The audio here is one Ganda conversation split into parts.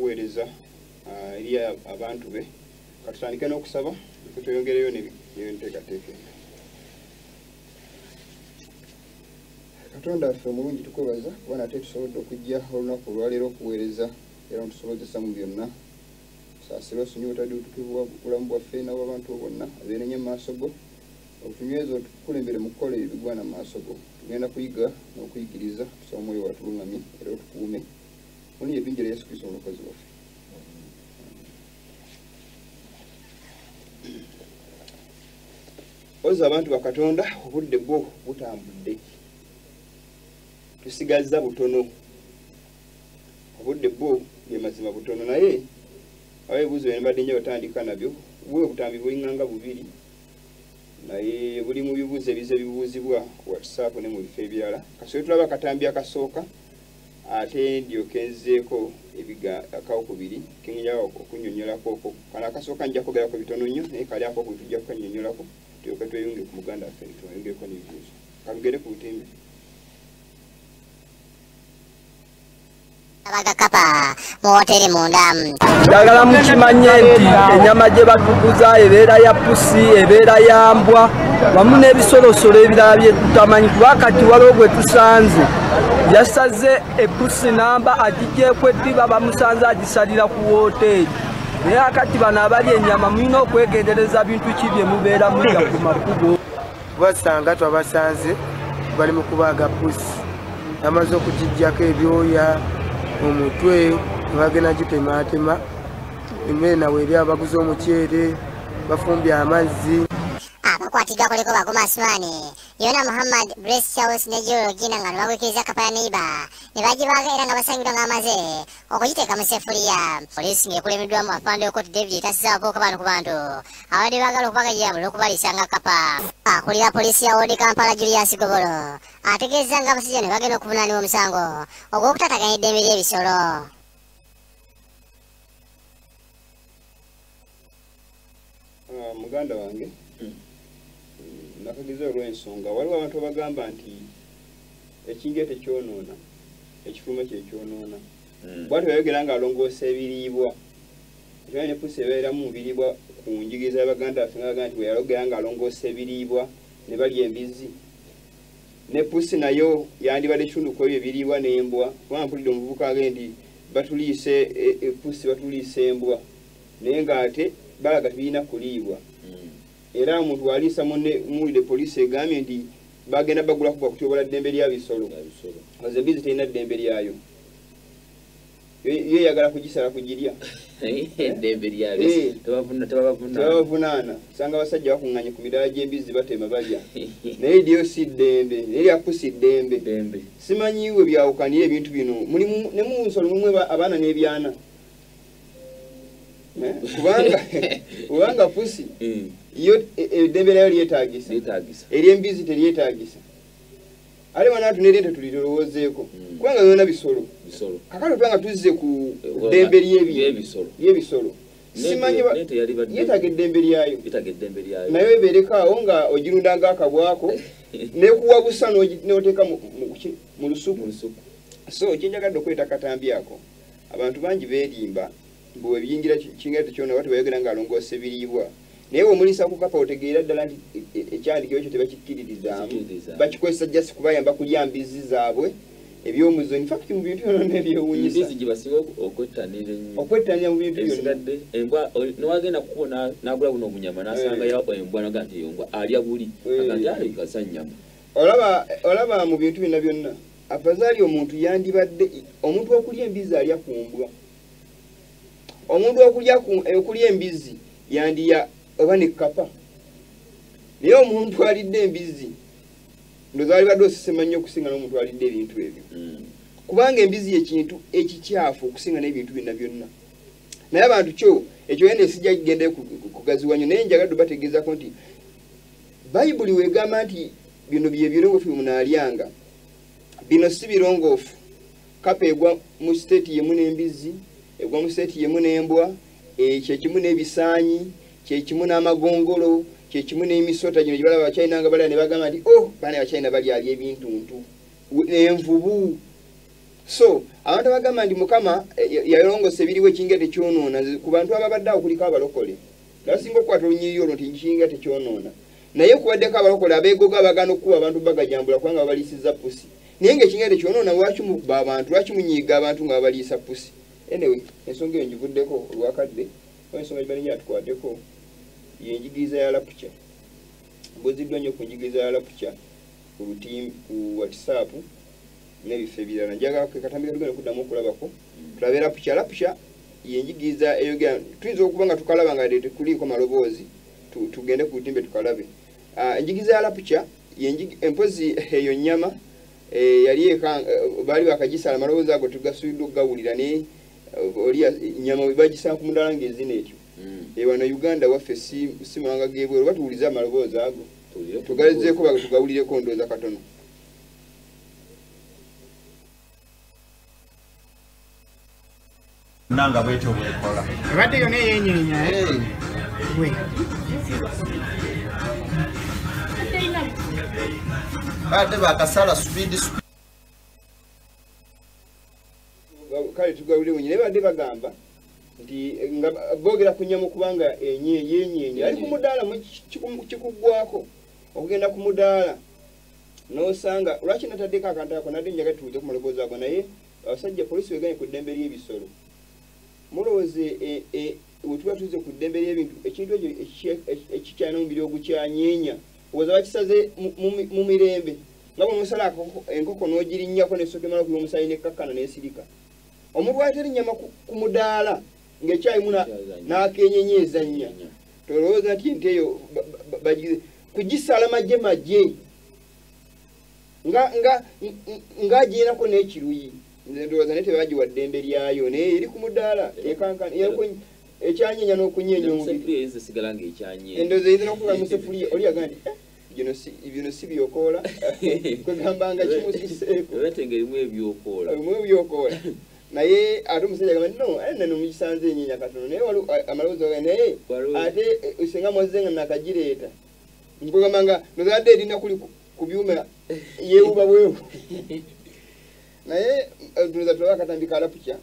okuweereza eri abantu be. Katutandike n'okusaba tweyongereyo n'enteekateeka. Katonda waffe omulungi, tukwebaza kuba nate tusobodde okujja olunaku olwaleero okuweereza era ntusobozesa mu byonna. Saasira osonyiwe obutadde butuukirivu bwa bulamu bwaffe n'obw'abantu bo bonna abeenenya mu maaso go, otunyweze otukulembere mu kukola ebyo ebigwana mu maaso go. Tugenda kuyiga n'okuyigiriza, tusaba Omwoyo watuluŋŋamye era otukuume. Mu linnya eddungi erya Yesu Kristo Omulokozi waffe. Oza abantu ba Katonda, obudde bwo butambudde, tusigazza butono. Obudde bwo bye mazima butono, naye awo ebibuuzo bye mbadde nja batandika nabyo, bwe obutambi bulinganga bubiri, naye buli mu bibuuzo ebize bibuuzibwa ku WhatsApp ne mu bifo ebirala. Kasooke tulaba akatambi akasooka, ate ndyoke nzeeko akawokubiri kenja okunnyonnyolako okwo. Kano akasooka nja kwogerako bitono nnyo, naye kali akokubiri tujja kukannyonnyolako, tulyoke tweyunge ku muganda waffe tweyongereko n'ebibuuzo. Katugende ku butimbe. Abagakapa mu wooteeri munda. Njagala mukimanye nti ennyama gye batuguza ebeera ya pusi, ebeera ya mbwa wamu n'ebisolosolo ebirala bye tutamanyi, kuba kati waliwo gwe tusanze yasaze epusi namba agigyeko eddiba, bamusanze agisalira ku wooteeri. Naye akati bano abalya ennyama mulina okwegendereza bintu ki bye mubeera mulya ku makubo. Kubasanga twabasanze bali mu kubaaga pusi, bamaze okugiggyako ebyoya omutwe bagenda gitematema, emmere nawe eri abaguze omuceere, bafumbye amazzi. Abakwatiddwa kuliko Baguma Asumani, Yona Muhammad, Grace Charles ne Joel Gina nga bagwikiriza kapa ya neiba ne bagibaaga era nga basangibwa ng'amaze okugiteeka mu sefuriya. Poliisi ng'ekulembeddwamu afande Okot David etasiza abavubuka bano ku bantu abadde baagala okubagajja olw'okubaliisa nga kapa. Akulira poliisi ya Ward Kampala Julius Gobolo ategeezza nga abasajja ne bagenda okuvunaanibwa omusango ogw'okutaataganya eddembe ly'ebisolo. Muganda wange nakageza olw'ensonga, waliwo abantu abagamba nti ekinge tekyonoona, ekifuluma kyekyonoona. Bw'atyo yayogera ng'alongoosa ebiriibwa, era ne pusi ebeeramu mu biriibwa ku njigiriza y'Abaganda baffe, nga bagamba nti bwe yayogera ng'alongoosa ebiriibwa ne balya embizzi, ne pusi nayo yandibadde kitundu ku ebyo ebiriibwa n'embwa. Kubanga mpulidde omuvubuka agambye nti batuliise epusi, batuliise embwa, naye ng'ate balaga tebirina kuliibwa. Era omuntu waliisa munne, muwulidde poliisi egambye nti bagenda bagula kuba kutyobola ddembe lya bisolo. Ozo embizzi terina ddembe lyayo, yo eyagala kugisala kugirya. Eddembe lyayo tebabavunaana. Osanga abasajja bakuŋŋaanye ku midaala gy'embizzi batema balya, naye eryo si ddembe, naye erya pusi ddembe. Simanyi we byawukanira ebintu bino, mulimu ne mu nsolo mulimu abaana n'ebyana. Kubanga pusi yo eddembe lyayo lyetaagisa, ery'embizzi teryetaagisa. Ate wano n'erente tulirowoozeeko, kubanga byonna bisolo. Kakati otwanga tuzze ku ddembe ly'ebisolo, simanyi yeetaaga eddembe lyayo, naye ebeereko awo nga ogirunda ng'akabwako n'ekuwa busa n'oteeka mu lusuku. So kyenjagadde okuleeta akatambi ako, abantu bangi beerimba mbu ebiyingira kinga tekyona, bati bayogera ng'alongoosa ebiriibwa, naye bw'omuliisa ku kapa otegeera ddala nti ekyandikiro ekyo tebakikkiririzaamu, bakikozesa just kubayamba kulya mbizzi zaabwe ebyomuzo. In fact mu bintu byonna ebyewuunyisa, embizzi gye basinga okwettanira ennyo, okwettanira mu bintu byonna. Embwa newagenda kukubo n'agula buno obunyama n'asangayo embwa naga nti eyo mbwa alya buli, aga nti alabika sa nnyama. Olaba mu bintu byonna byonna afazaali omuntu yandibadde omuntu okulya embizzi alya ku mbwa, omuntu okulya embizzi yandiya oba ne kapa, naye omuntu alidde embizzi ndowooza walibadde osesema nnyo okusinga n'omuntu alidde ebintu ebyo, kubanga embizzi ye kintu ekikyafu okusinga n'ebintu byonna byonna. Naye abantu kyo ekyo yenda esijja kigendayo kugaziwa nnyo, naye njagadde bategeezako nti Bayibuli weegamba nti bino bye birongoofu bye munaalyanga, bino si birongoofu. Kapa egwa mu siteeti yemu n'embizzi, egwa mu siteeti yemu n'embwa, kyekimu n'ebisaanyi, kyekimu n'amagongolo, kyekimu n'emisota gino gye balaba Abachina nga balya ne bagamba nti oh, baana Abachina balya alya ebintuntu n'envubu. So abantu abagamba nti Mukama yalongosa ebiriwo ekinga tekyonoona, ku bantu ababadde awo kuliko abalokole basinga okukwata olunyiriri olwo nti ekinga tekyonoona, naye kubaddeko abalokole abeegoga abagaana okukuba abantu bagajambula kubanga babaliisizza pusi. Naye ng'ekinga tekyonoona, lwaki mukuba abantu, lwaki munyiiga abantu nga babaliisa pusi? Anyway, ensonga eyo ngivuddeko olwakadde. Ensonga gibalinnya atukwateko yenjigiriza ya rapture. Mbuuziddwa nnyo ku njigiriza ya rapture ku WhatsApp n'ebifo ebirala. Njagala katambi katugenda okuddamu okulabako tulabe rapture. Rapture yenjigiriza eyogera, tuyinza okuba nga tukalaba nga tekuliiko maloboozi, tugende ku lutimbe tukalabe. Enjigiriza ya rapture empozi eyo nnyama yali baali bakagisala, amaloboozi ago tugasuubiddwa okugawulira, naye oli nyama bagisala ku mudaala ng'ezina etyo. Wano Uganda waffe si mawanga g'ebweru, oba tuwulize amaloboozi ago tugalizeeko tugawulireko ndowooza katono. Nanga bwetyo bwekola ebadde yonna eyenyeenya badde bakasala speed. Kale tugawulire naye badde bagamba nti nga boogera ku nnyama kubanga yenyeenya ali ku mudaala kikuggwako okugenda ku mudaala n'osanga. Lwaki nataddeko akantu ako? Nadde njagala tuwulize ku maloboozi ago, naye abasajja poliisi weganye ku ddembe ly'ebisolo. Mulowooze we tuba tuze ku ddembe ly'ebintu, ekintu ekyo ekikyalina omubiri ogukyanyeenya owoza bakisaze mu mirembe, nga bw'omusala enkoko n'ogirinnyako n'esooka emala okuyiwa omusaayi n'ekkakkana n'esirika. Omuntu atera ennyama ku mudaala ng'ekyayimu n'akenyeenya ezannya, tolowooza nti ente eyo kugisala magye magye ng'agirinako n'ekiruyi. Nze ndowooza naye tebagiwa ddembe lyayo, naye eri ku mudaala ekankana ekyanyeenya n'okunyeenya omubiri. Endowooza eyinza n'okuba mu ssefuliya, oli agamba nti bino si byokoola, kwegamba nga kimususeeko erimu ebyokoola. Naye ate omusajja agamba nti no, nno mugisanze enyeenya katono, naye waliwo amaloboozi agamba naye ate singa mwazze nga nakagireeta, nkwegamba nga nozadde erina kuli ku byuma yeewuba bwewu. Naye ndowooza tulabe akatambi ka rapture,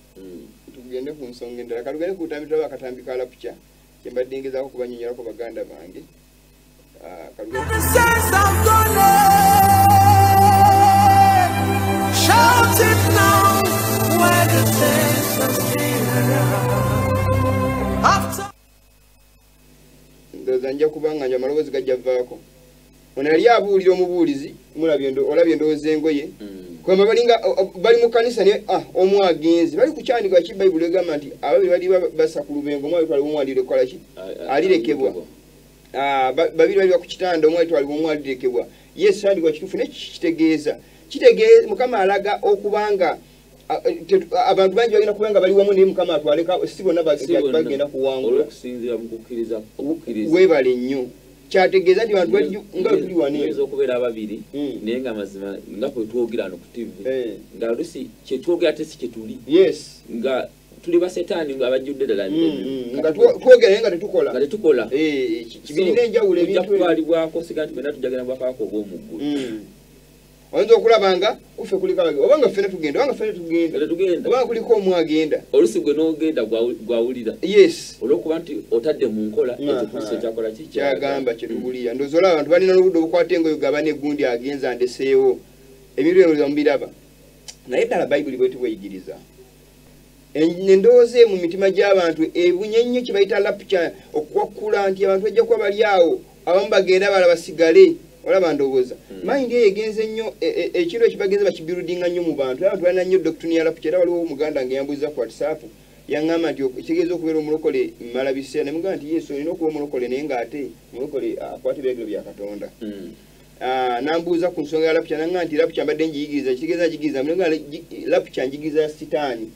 tugende ku nsonga endala. Katugende ku lutambi tulabe akatambi ka rapture kye mbadde ngezaako okubannyonnyolako baganda bange. Ndowooza nja kubanga nja amaloboozi gajja vaako. Ono yali abuulira omubuulizi, olabye endowooza engoye kwamba balinga bali mu kanisa naye omu agenze bali ku kyandikwa ki Bayibuli egamba nti ababiri bali basa ku lubengo, omu alitwalibwa omu alirekola ki alirekebwa. Babiri bali ku kitanda, omu alitwalibwa omu alirekebwa. Yesu kyandikwa kituufu, naye kitegeeza Mukama alaga okubanga abantu bangi bagenda kubanga bali wamu naye Mukama atwaleka, si bonna bagenda kuwangula. Weebale nnyo. Kyategeeza nti abantu bali nga tuli wano oyinza okubeera ababiri, naye nga mazima nga bwe twogera wano ku TV nga oluusi kye twogera te si kye tuli. Yes, nga tuli basetaani abajjudde ddala nga twogera naye nga tetukola, nga tetukola. Kibirina enjawulo ebintu kutwalibwako siga nti ffenna tujja genda mu bwakabaka obw'omu ggulu. Oyinza okulaba nga kuffe kuliko abagenda, oba nga ffenna tugenda, oba nga ffenna tugenda, oba nga kuliko omu agenda. Oluusi gwe n'ogenda gwawulira. Yes, olw'okuba nti otadde mu nkola ekyo Kristo kyakola ki kyagamba kye tuwulira. Ndowooza olaba abantu balina n'obudde obukwata engoye gaba n'eggundi agenza ndeseewo ebintu ebyo mubiraba. Naye ddala Bayibuli bwetyo bweyigiriza. Endowooza mu mitima gy'abantu ebunye nnyo kye bayita rapture, okuwakkula nti abantu bajja kuba bali awo, abamu bagenda abalala basigale. Olaba ndowooza mayindi eyo egenze nnyo, ekintu ekyo bagenze bakibuildinga nnyo mu bantu. Abantu balina nnyo doctrine ya rapture. Era waliwo omuganda nga yambuuza ku WhatsApp, yaŋŋamba nti kitegeeza okubeera omulokole mmala biseera. Ne mugamba nti Yesu olina okuba omulokole naye ng'ate omulokole akwata ebiragiro bya Katonda. Nambuuza ku nsonga ya rapture, naŋŋamba nti rapture mbadde ngiyigiriza, kitegeeza ngiyigiriza, rapture njigiriza ya Sitaani,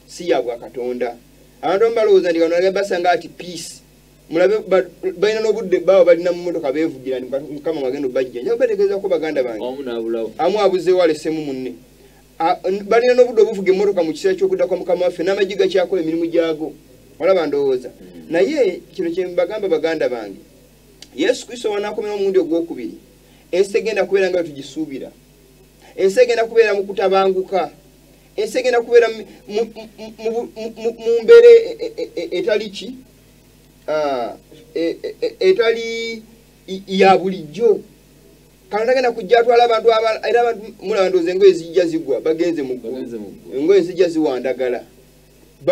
si ya bwa Katonda. Abantu abamu balowooza nti bano basanga ati peace, mulabe balina n'obudde baaba balina mu mmotoka beevugira nti Mukama mwagenda obajja. Nja kubategeezaako baganda bange, amu abuzeewo alesemu munne. Balina n'obudde obuvuga emmotoka mu kiseera ky'okudda kwa Mukama waffe, n'amagye gakyakola emirimu gyago. Olaba ndowooza. Naye kino kye mbagamba baganda bange, Yesu Kristo w'anaakomera omulundi ogwokubiri, ensi egenda kubeera nga bwe tugisuubira. Ensi egenda kubeera mu kutabanguka. Ensi egenda kubeera mu mbeera etali ki, etali ya bulijjo. Katonda agenda kujja atwala abantu, era abantu mulaba ndowooza engoye zijja zigwa, bagenze mu ggulu, engoye zijja ziwandagala,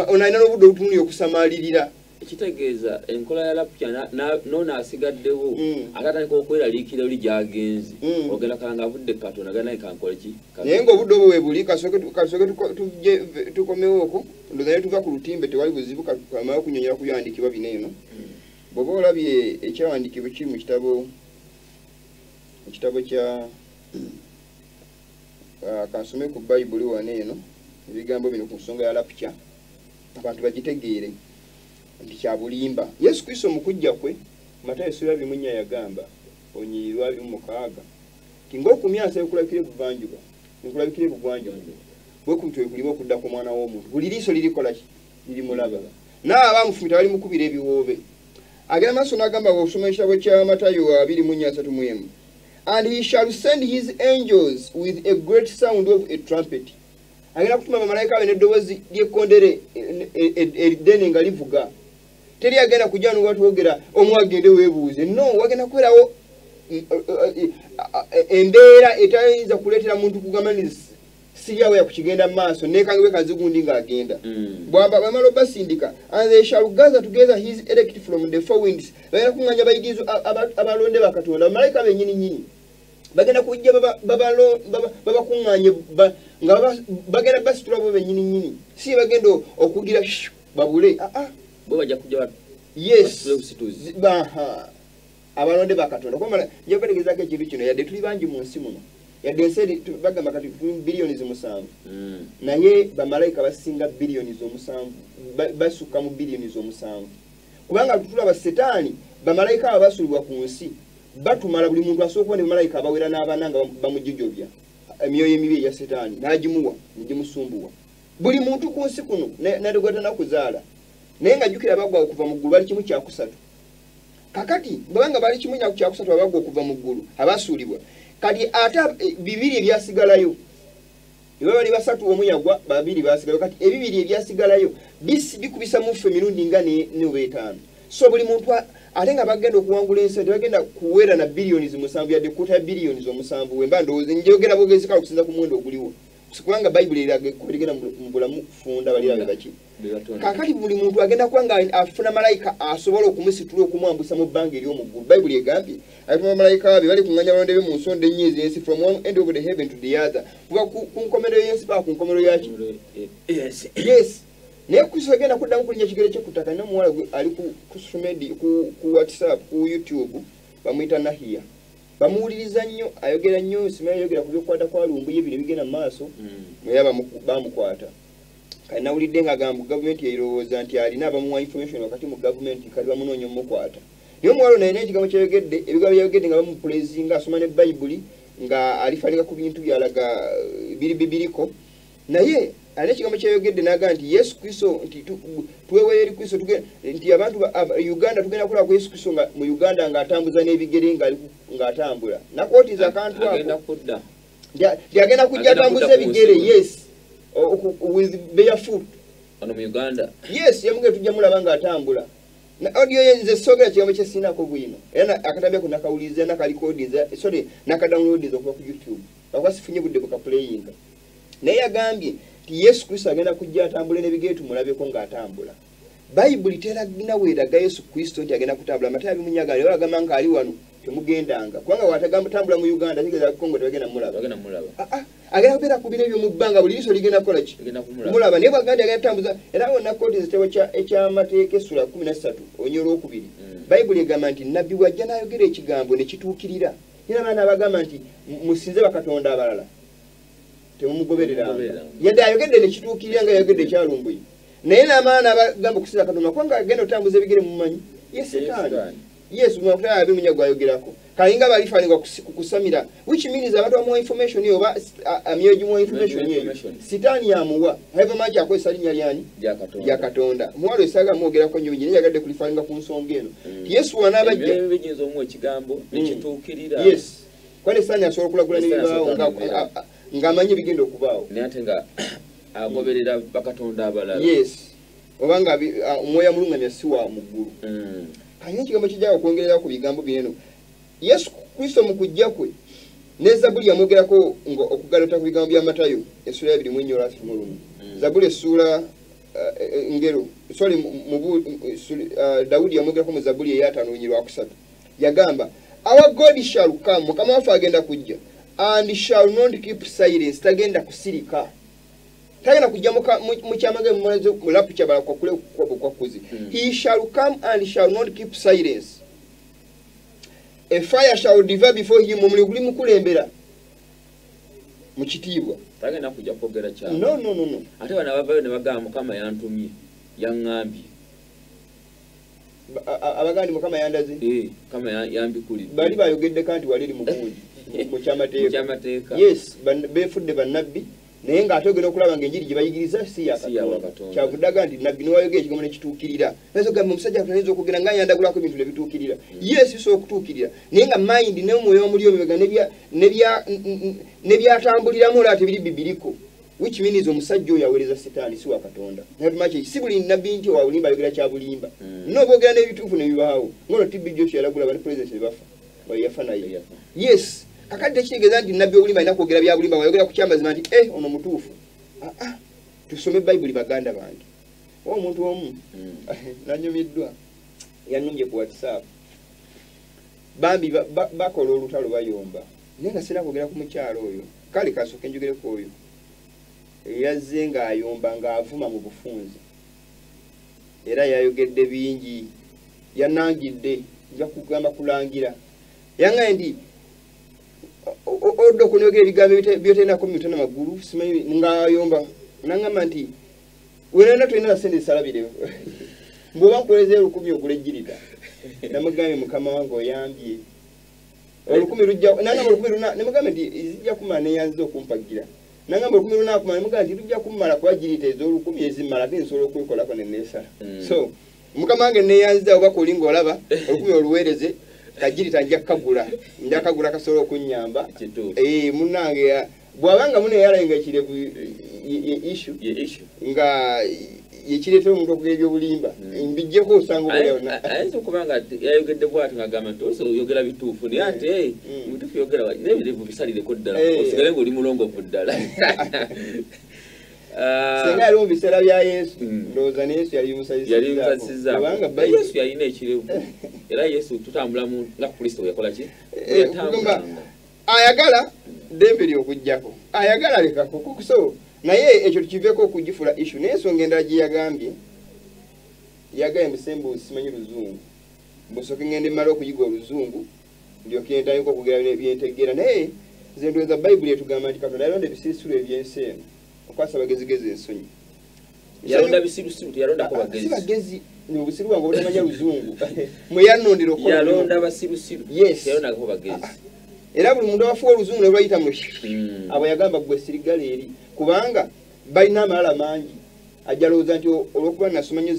ono alina n'obudde obutunulira okusamaalirira. Ekitegeeza enkola ya rapture n'ono asigaddewo ate atandika okweraliikira oli gy'agenze, ogenda kanga avudde Katonda agenda naye kankole ki, naye ng'obudde obwo we buli. Kasooke tukomewo okwo, ndowooza ne tuva ku lutimbe tewali buzibu. Kamala okunyonyola ku byawandiikibwa bino eno. Bw'oba olabye ekyawandiikibwa kiri mu kitabo kya, kansome ku Bayibuli wano eno ebigambo bino ku nsonga ya rapture, abantu bagitegeere nti kya bulimba. Yesu Kristo mu kujja kwe, Matayo essula 24 yagamba olunyiriri lwa 26 nti ng'okumyansa ekulabikira ebuvanjuba nekulabikira ebugwanjuba, bwe kutyo kuliba okudda ku mwana w'omuntu, buli liiso lirikola ki, lirimulaba, n'abo abamufumita balimukubira ebiwoobe. Agenda maaso n'agamba bw'osoma ekitabo kya Matayo 24:31, and he shall send his angels with a great sound of a trumpet. Agenda kutuma bamalayika be n'eddoboozi ly'ekkondere eddene nga livuga. Teri agenda kujja n'obatwogera omu agende weebuuze, no, wagenda kubeerawo embeera etayinza kuleetera muntu kugamba nti siryawo yakukigenda mu maaso, nekange kazigundi ng'agenda. Bwamala obasindika, and they shall gather together his elect from the four winds, bagenda kuŋŋaanya abayigirizwa abalonde ba Katonda, bamalayika bennyini nnyini bagenda kujja babakuŋŋaanye nga bagenda basitula bo bennyini nnyini, si bagenda okugira babule, bo bajja kujja yes, abalonde ba Katonda. Kuba nja kubategeezaako ekintu kino, yadde tuli bangi mu nsi muno, yadde ensi bagamba kati tuli biliyoni 7, naye bamalayika basinga biliyoni 7, basukka mu biliyoni 7, kubanga tulaba Setaani bamalayika abo basulibwa ku nsi batumala, buli muntu asobola okuba ne bamalayika abawera n'abana nga bamujjojobya emyoyo emibi eya Setaani n'agimuwa negimusumbuwa. Buli muntu ku nsi kuno nadegwatana kuzaala, naye nga jjukira abagwa okuva mu ggulu bali 1/3. Kakati bwebanga bali 1/3 abagwa okuva mu ggulu abasuulibwa, kati ate 2 ebyasigalayo, eba bali 3 omu yagwa, 2 basigalayo, kati ebibiri ebyasigalayo bikubisa mu ffe emirundi nga ne 5. So buli muntu ate nga bagenda okuwangula ensi tebagenda kuwera na biliyoni 7, yadde kuta biliyoni 7. Wemba ndowooza njogera bwogezi kale okusinza ku muwendo oguliwo, kubanga Bayibuli eraga ekkubo ligenda mu bulamu funda bali abe baki. Kaakati buli muntu agenda kuba nga afuna malayika asobola okumusitula okumwambusa mu bbanga ery'omu ggulu. Bayibuli egambye atuma bamalayika be bali kuŋŋaanya abalonde be mu nsonda ennya ez'ensi, from one end of the heaven to the other, kuva ku nkomerero y'ensi paka ku nkomerero yaki. Yes, naye Kristo agenda kuddamu kulinnya kigere kye ku ttaka. N'omuwala ali ku social media, ku WhatsApp, ku YouTube, bamuyita Nahiya, bamuwuliriza nnyo, ayogera nnyo, simanyi ayogera ku byokukwata kwa Lumbuye bino ebigenda mu maaso, naye bamukwata. Kati nawulidde ng'agamba gavumenti erowooza nti alina abamuwa information wakati mu gavumenti, kati bamunoonya omukwata. Naye omuwala ono alina ekigambo kyayogedde, ebigambo byayogedde nga bamupulezinga, asoma ne Bayibuli nga alifanika ku bintu byalaga biri bibiriko, naye alina ekigambo kyayogedde n'agamba nti Yesu Kristo, nti tweweeyo eri Kristo, nti abantu Uganda tugenda kulaba ku Yesu Kristo nga mu Uganda ng'atambuza n'ebigere ng'atambula. Nakwotiza akantu ako nti agenda kujja atambuza ebigere, yes, with bare foot wano mu Uganda. Yes, yamugenda tujja mulaba ng'atambula. Na audio ye nze sogera kigambo kye sinako bwino, era akatambi ako nakawuliriza, nakalikodinza, sorry, nakadownloadinza okuva ku YouTube, lwakuba sifunye budde bwekapuleyinga. Naye yagambye nti Yesu Kristo agenda kujja atambule n'ebigere tumulabeko ng'atambula. Bayibuli teragina weeraga Yesu Kristo nti agenda kutambula. Matayo 24 naye agamba nga ali wano temugendanga, kubanga bw'atagamba mu Uganda kitegeeza Congo tebagenda mulaba. Agenda kubeera ku biro eby'omu bbanga, buli liiso ligenda kukola ki, mulaba. Naye bw'agamba nti agenda kutambuza, era wonna kooti ekitabo eky'amateeka essula 13 olunyiriri 2, Bayibuli egamba nti nabbi bw'ajja n'ayogera ekigambo ne kituukirira, era abaana abagamba nti musinze bakatonda abalala temumugobereranga, yadde ayogedde ne kituukirira nga yayogedde ekyalumbuye, naye n'amaana abagamba okusinza Katonda kubanga agenda otambuza ebigere mumanyi ye Setaani. Yes, mwakutana abimunya gwayogerako kalinga balifanika kusamira, which means abantu bamuwa information eyo oba amyoyo gimuwa information eyo Sitaani yamuwa. However much akozesa linnya lyani lya Katonda. Muwala esaga mwogerako nnyo, naye yagadde kulifanika ku nsonga eno. Yesu wanaabajja biyinza omuwa ekigambo nekituukirira. Yes, kwani Sitaani asobola okulagula n'ebibaawo ng'amanyi ebigenda okubaawo, naye ate nga Agoberera bakatonda abalala. Yes. Obanga omwoyo amulungamya si wa mu ggulu. Kanyina ekigambo kijja okwongerera ku bigambo bino. Yesu Kristo mu kujja kwe ne Zabuli yamwogerako okugalota ku bigambo bya Matayo essuula ya 24:31. Zabuli essuula ngero sorry Daudi yamwogerako mu Zabuli eya 5:3. Yagamba, our God shall come, Mukama waffe agenda kujja, and shall not keep silence, tagenda kusirika. Tagenda kujja mu kyamage mu rapture balakwa kwakuzi. He shall come and shall not keep silence. A fire shall devour before him, omuliro guli mukulembera mu kitiibwa. Tagenda kujja kwogera kyama. No, no, no, no. Ate bano abavayo ne bagamba Mukama yantumye, yaŋŋambye. Abagandi Mukama yandaze. Mukama yambikulidde. Bali bayogeddeko nti wali eri mugunji mu kyamateeka. Yes, beefudde bannabbi naye ng'ate ogenda okulaba ng'enjiri gye bayigiriza si ya Katonda. Kyavudde nti nabbi n'owayogera ekigambo ne kituukirira. Naye ogamba omusajja ayinza okwogera ng'ayandagulako ebintu ne bituukirira. Yes, bisobola okutuukirira naye nga mind n'omwoyo omuli omubega n'ebyatambuliramu olaba tebiri bibiriko. Which means omusajja oyo aweereza Sitaani si wa Katonda. Naye tumanyi si buli nabbi nti wa bulimba ayogera kya bulimba. N'oboogera n'ebituufu ne bibaawo. Ng'ono TB Joshua yalagula bani president ne bafa. Oyo yafa naye. Yes. Kakati tekitegeeza nti nabbi obulimba alina kwogera bya bulimba, wayogera ku kyamazima nti ono mutuufu. Tusome Bayibuli baganda bange. Omuntu omu nanyumiddwa yannumbye ku WhatsApp. Bambi bakola olutalo bayomba. Naye nga sirina kwogera ku mukyalo oyo. Kale kasooke njogereko oyo. Yazze ng'ayomba ng'avuma mu bufunze. Era yayogedde bingi. Yannangidde, nja kugamba kulangira. Yangambye nti odda okunogera ebigambo byotalinako mitwe n'amagulu, simanyi ng'ayomba. N'angamba nti wenna tolina ssente zisalabire. Bw'oba nkuweereza 1000 ogula ejjirita. Namugambye Mukama wange oyambye. 1000 lujja, n'angamba 1000 namugambye nti zijja kumala neeyanziza okumpagira. Nangamba 1000 lunakumala namugambye nti lujja kummala kuba jirita ez'olukumi ezimmala ate nsobola okwekolako ne neesala. So Mukama wange neeyanziza oba koli ng'olaba 1000 oluweereze kajirita nja kukagula. Nja kukagula kasobola okunnyamba. Munnange bw'abanga muneyalayo nga ekirevu ye issue nga yekireetera omuntu okugera ebyobulimba mbijjeko osanga obulya. Ayinza okuba nga yayogedde bw'ati ng'agamba nti oso oyogera bituufu naye ate mutuufu yogera n'ebirevu bisalireko ddala osigale ng'oli mulongoofu ddala. Singa yali mu biseera bya Yesu ndowooza ne Yesu yali bimusazizzaako. Yesu yalina ekirevu era Yesu tutambula nga Kristo bwe yakola ki? Ayagala ddembe ly'okuggyako, ayagala lekako. So naye ekyo tukiveeko okugifula issue. Naye ensonga endala gye yagambye, yagambye musembe simanyi luzungu. Mbusooke ngende mmale okuyiga oluzungu ndyoke ntandike okwogera byentegeera. Naye nze ndowooza Bayibuli etugamba nti Katonda yalonda ebisirusiru eby'ensi eno okwasa abagezigezi ensonyi. Yalonda bisirusiru, teyalondako bagezi. Si bagezi, ni obusiru bwange obutamanya luzungu. Mwe yannondera okukola. Yalonda basirusiru, teyalondako bagezi. Era buli muntu abafuwa oluzungu ne lwayita mu abo yagamba gwe sirigala eri kubanga balina amalala mangi. Ajja alowooza nti olw'okuba nasoma nnyo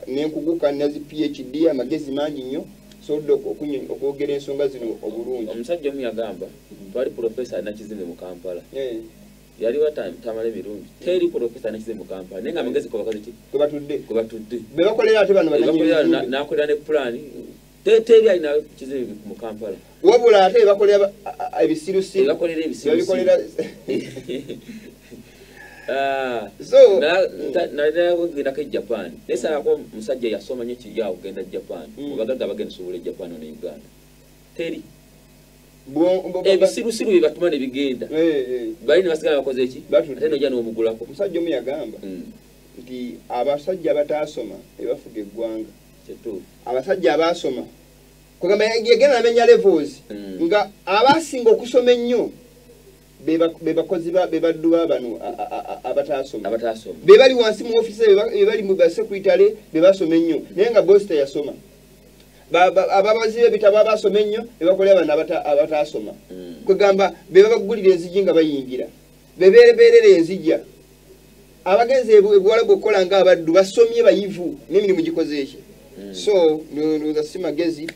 nenkuguka nazi PhD amagezi mangi nnyo sobolodde okwogera ensonga zino obulungi. Omusajja omu yagamba twali profesa alina kizimbe mu Kampala. Yaliwo tamala emirundi teri profesa alina kizimbe mu Kampala naye ng'amagezi kwe ki? Kwe batudde. Kwe Be bakolera ate bano bannannyini n'akolera ne pulaani teri alina kizimbe mu Kampala. Wabula ate bakolera ebisirusiru. Bakolera ebisirusiru. So nagendako e Japan. Naye salako omusajja yasoma nnyo kiri awo okugenda Japan. Abagagga bagenda osuubula e Japan ne Uganda. Teri. Ebisirusiru bye batuma ne bigenda. Bali ne basigala bakoze ki? Ate n'ojja n'omugulako. Omusajja omu yagamba nti abasajja abataasoma be bafuga eggwanga. Abasajja abaasoma kugamba yagenda namenya levels nga abasinga okusoma ennyo be bakozi be baddu ba bano abataasoma. Be bali wansi mu office, be bali mu basecretary be basoma ennyo naye nga boss teyasoma. Ababazi b'ebitabo abasoma ennyo be bakolera bano abataasoma. Kugamba be babagulira enzigi nga bayingira, be beerebeerera enzijja. Abagenzi ebuwalabu okukola ng'abaddu basomye bayivu n'emirimu gikoze eki. So ndowooza si magezi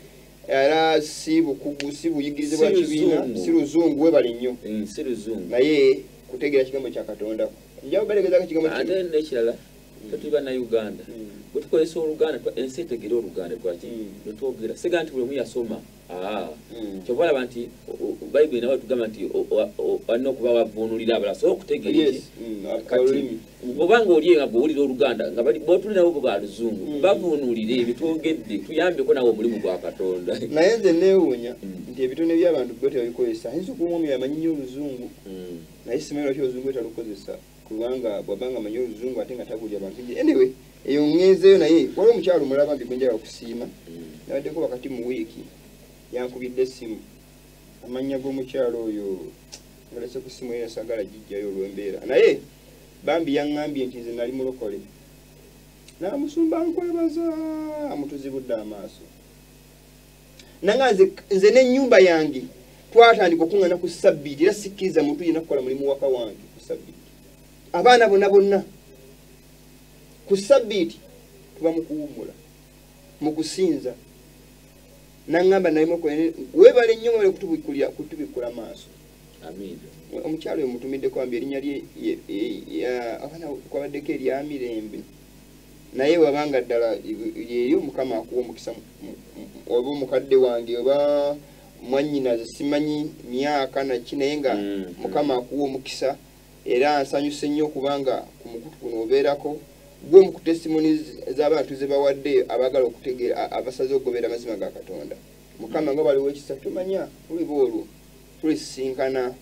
era si bukugu, si buyigirize bwa kibiina, si luzungu webale nnyo. Si luzungu. Naye kutegeera kigambo kya Katonda Njawo balegezaako ekigambo Ate kimu. n'ekirala, ffe tuli Bannayuganda, bwe tukozesa Oluganda, ensi etegere Oluganda lwaki lwetwogera. Siga nti buli omu yasoma. Kyova olaba nti Bayibuli nawe tugamba nti alina okuba wavuunulira abalala sobola okutegeera. Yes. Kati Olulimi. Bw'obanga oli nga bw'owulira Oluganda nga b'otuli nabo bo ba Luzungu, bavuunulire ebitwogedde, tuyambeko nawe omulimu gwa Katonda. Naye nze neewuunya nti ebitone by'abantu bo tebabikozesa. Ayinza okuba omwami amanyi nnyo Oluzungu, naye simanyi lwaki Oluzungu talukozesa, kubanga bw'abanga amanyi Oluzungu ate nga tabuulira bantu njiri. Anyway, eyo ŋŋenzeeyo, naye waliwo omukyalo omulala mbi gwe njagala okusiima. Nabaddeko wakati mu wiiki, yankubidde essimu. Amannya g'omukyalo oyo ngalese ku ssimu, era sagala gijjayo olw'embeera, naye bambi yaŋŋambye nti nze nali mulokole, namusumba nkwebaza mutuzibudde amaaso. Nanga nze n'ennyumba yange twatandika okuŋŋana ku Sabbiiti, era sikkiriza muntu yenna kukola mulimu waka wange ku Sabbiiti. Abaana bonna bonna ku Sabbiiti tuba mu kuwummula, mu kusinza. Naŋŋamba nali mulokole, weebale nnyo, mwebale kutubikkula maaso. Amiina. Omukyalo oyo mutumiddeko ambi erinnya lye abaana kwabaddeko erya Mirembe, naye wabanga ddala lyeryo, Mukama akuwa omukisa. Oba omukadde wange oba mwannyinaze, simanyi myaka naki, naye nga Mukama akuwa omukisa. Era nsanyuse nnyo okubanga ku mukutu kuno obeerako gwe mu testimonies z'abantu ze bawadde abaagala okutegeera, abasaze okugobera amazima ga Katonda. Mukama nga baliwo ekisa, tumanya tuliba olwo tulisisinkana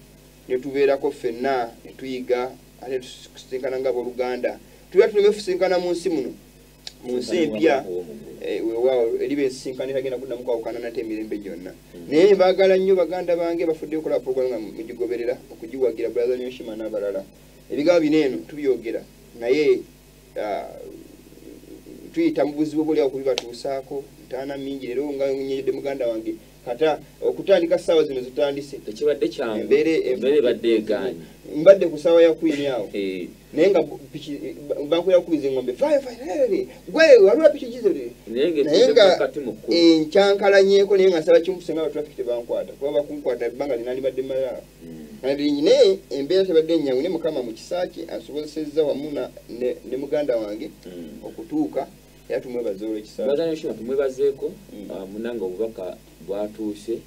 ne tubeerako ffenna ne tuyiga, ate tusisinkana nga abooluganda. Tuba tuleme kusisinkana mu nsi muno, mu nsi empya. Weewaawo eriba ensisinkano etagenda kuddamu kwawukana nate emirembe gyonna. Naye mbaagala nnyo baganda bange bafuddeyo okukola program nga mugigoberera, okugiwagira, Brother Nyoshima n'abalala. Ebigambo bino eno tubyogera, naye tuyita mu buzibu buli awo okubibatuusaako. Ntaana mingi leero nga nyenyedde muganda wange kata okutandika ssaawa zino zitandise. Tekibadde kyangu. Embeera Embeera ebadde egaanye. Mbadde ku ssaawa ya Queen awo, naye nga piki bankulira kukubiza engombe, fayo fayo, gwe waliwo piki gize. Naye Naye ng'etuuse nga wakati mu kkubo. Enkyankalanyeko, naye nga nsaba kimu, senga abatraffic tebankwata, kuba bakunkwata ebbanga linandibadde malala nalingi. Naye embeera tebadde nyangu, naye Mukama mu kisa kye ansobozesezza wamu ne muganda wange okutuuka, era tumwebaza olw'ekisa. Brother Yoshua tumwebazeeko. Munange, obubaka bwatuuse.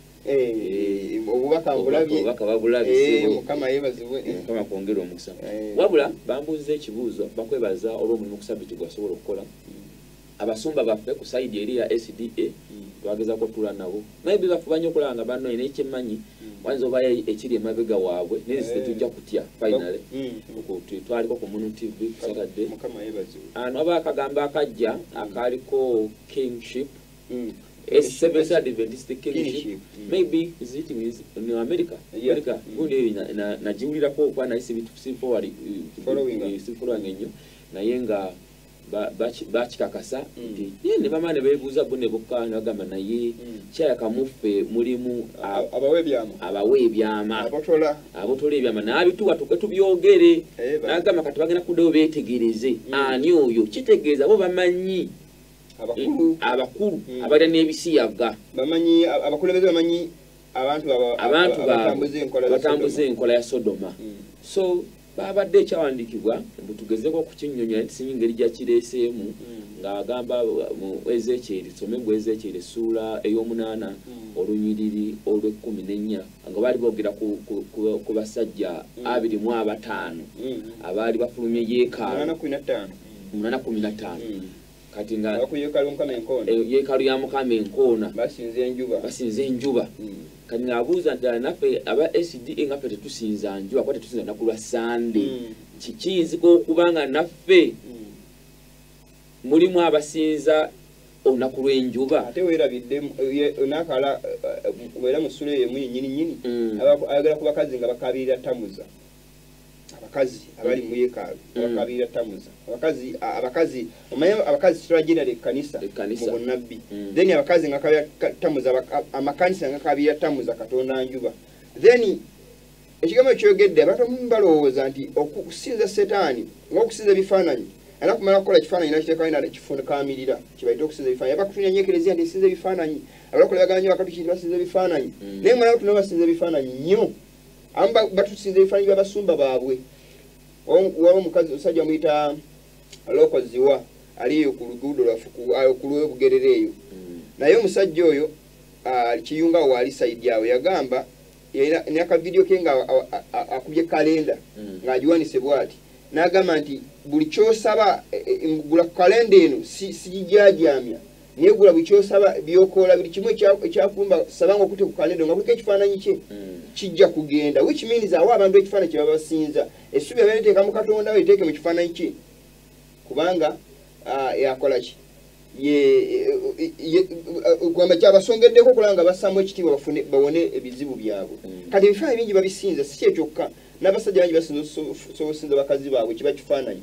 Obubaka mbulabye. Obubaka babulabye. Mukama yeebazibwe. Mukama kwongera omukisa. Wabula bambuuza ekibuuzo, bakwebaza olw'omulimu ku Sabiti gwasobola okukola. Abasumba baffe ku side eri ya SDA twagezako tuula nabo, maybe bafuba nnyo okulaba nga bannoye, naye kyemmanyi wayinza obayo ekiri emabega waabwe, naye nze tetujja kutya. Finally twaliko ku Munu TV Saturday. Mukama yeebazibwe. Ano aba akagambo akajja akaliko kingship, Seventh Adventist kingship. Kingship. Maybe is it in America? Yeah. America. Gundi eyo nagiwulirako kuba naye siforward Following. sifollowing ennyo, naye nga bakikakasa nti ye ne bamala ne beebuuza bo ne bokka ne bagamba, naye kyayaka muffe mulimu abawa ebyama. Abawa ebyama. Abotola. Abotola ebyama n'abituwa tuke tubyogere. Eh, N'agamba kati bagenda kuddayo beetegereze ani oyo. Kitegeeza bo bamanyi abakulu. Abakulu abalya n'ebisiyaga. Bamanyi abakulembeze, bamanyi abantu abantu abatambuza enkola za batambuza Sodoma. Enkola ya Sodoma. So babadde ekyawandiikibwa butugezeko okukinnyonnyola, nti sinyi ngeri gyakireeseemu ng'agamba mu Ezekyeri, tusome mu Ezekyeri essuula ey'omunaana olunyiriri olw'ekumi n'ennya, nga baali boogera ku basajja 25 abaali bafulumye yeekaalu. 8:15. 8:15. Kati nga Abaku yeekaalu Mukama enkoona. Yeekaalu ya Mukama enkoona. Basinza enjuba. Basinza enjuba. Kati ng'abuuza ddala naffe aba SDA nga ffe tetusinza njuba, kuba tetusinza lunaku lwa Sande, kiyinzika okuba nga naffe mulimu abasinza olunaku lw'enjuba? Ate weerabidde nakala era mu ssula eyo emu yennyini nnyini, ayogera ku bakazi nga bakabirira Tamuza, abakazi abali mu yeekaalu bakabirira Tamuza. Abakazi abakazi, omanyi abakazi kitwala ekkanisa Ekkanisa. mu bunnabbi. Then abakazi nga bakabirira Tamuza, amakanisa nga gakabirira Tamuza katonda njuba. Then ekigambo ekyogedde, abantu abamu balowooza nti okusinza setaani ngaokusinza ebifaananyi, era kumala kukola kifaananyi nakiteekawo kifunkamirira, kibaite okusinza ebifaananyi. Abakutunya nnyo ekereziya nti esinza ebifaananyi, abalokole bagamba nnyo Bakatuliki nti basinza ebifaananyi. Naye mwana tuna basinza ebifaananyi nnyo. Abamu batusinza ebifaananyi by'abasumba baabwe. Waba omukazi omusajja amuyita Lokoziwa aliyo ku luguudo lwaffe ku lw'Obugerere eyo. Naye omusajja oyo Kiyunga waali saidi awo yagamba nakavidiyo ke nga akubye kalenda ng'agiwanise bw'ati n'agamba nti buli kyosaba gula kalenda eno sigijaajamya naye gula buli kyosaba byokola buli kimu ekyakumba sabanga okutte ku kalenda nga kuliko ekifaananyi kye kijja kugenda, which means awo abantu ekifaananyi kye babasinza essuubi abeeteeka mu Katonda weteeke mu kifaananyi kye kubanga yakola ki gwamba kyabasongeddeko okulaba nga bassaamu ekitiibwa bawone ebizibu byabwe. Kati ebifaananyi bingi babisinza, si kye kyokka n'abasajja bangi basinza bakazi baabwe kiba kifaananyi,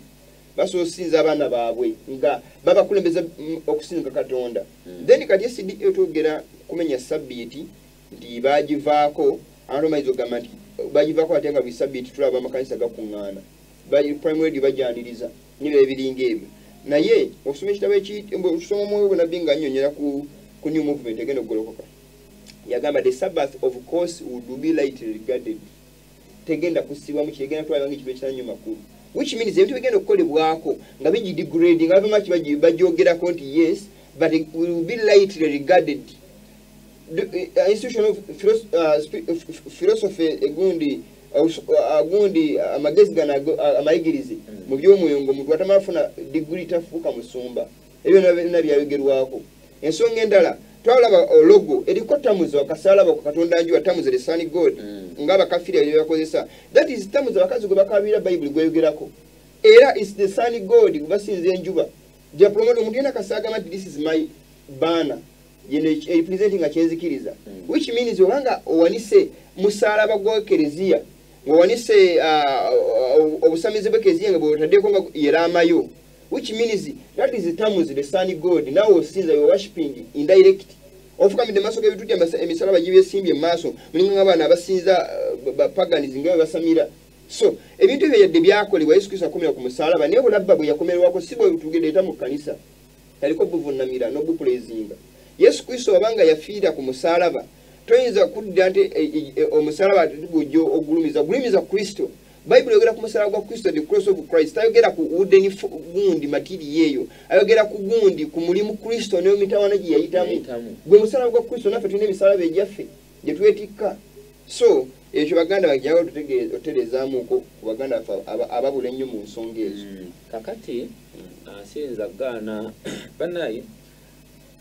basobola okusinza abaana baabwe nga babakulembeza okusinza Katonda. Then kati SDA twogera kumenya sabbiiti nti bagivaako, abantu bayinza okugamba nti bagivaako ate nga buli sabbiiti tulaba amakanisa gakuŋŋaana, Prime Radio bajaniriza n'ebirala ebiringa ebyo. Naye okusoma ekitabo okusoma omwoyo gwe nabbi ng'annyonnyola ku new movement egenda okugolokoka, yagamba the Sabbath of course would be lightly regarded, tegenda kussibwamu kigenda twalibwa ng'ekintu ekitali makulu, which means ebintu bigenda okukolebwako nga bigidegrading nga bavama bagyogerako nti yes but it will be lightly regarded. The institution of philosophy egundi agundi amagezi gano amayigirize mu by'omwoyo ng'omuntu atamala kufuna diguli tafuuka musumba, ebyo byonna byayogerwako. Ensonga endala twalaba logo eriko Tamuzi wakasalaba ku Katonda njuwa Tamuzi the sun god ng'abakafiri ebyo bakozesa, that is Tamuzi abakazi gwe bakaabira Bayibuli gweyogerako, era is the sun god gwe basinza enjuba. Gyapromote omuntu yena kasagamba nti this is my banner yeno representing nga kyenzikiriza, which means obanga owanise musalaba gwa Ekereziya, ng'owanise obusamize bw'Ekereziya nga bw'otaddeko nga yeramayo, which means that is Tammuz the sun god. Now osinza you worshiping indirect, ofukamidde maaso g'ebituti emisalaba gibyesimbye mu maaso mulinga ng'abaana abasinza bapaganizi nga bwe basamira. So ebintu ebyo yadde byakolebwa Yesu Kristo akomera ku musalaba, naye obulabba bwe yakomerwako si bwe tugedeeta mu kkanisa, yaliko buvunnamira n'obupulezinga. Yesu Kristo wabanga yafiira ku musalaba, toyinza kudda nti omusalaba gujja ogulumiza gulumiza Kristo. Bayibuli eyogera ku musalaba gwa Kristo, the cross of Christ, tayogera ku wooden gundi matiri eyo, ayogera ku gundi ku mulimu Kristo n'emitawaana gye yayitamu. Gwe musalaba gwa Kristo, naffe tulina emisalaba egyaffe gye twetikka. So ekyo baganda bange njagala otereezaamuko ku baganda baffe ababula ennyo mu nsonga ezo. Kakati siyinza kugaana bannaye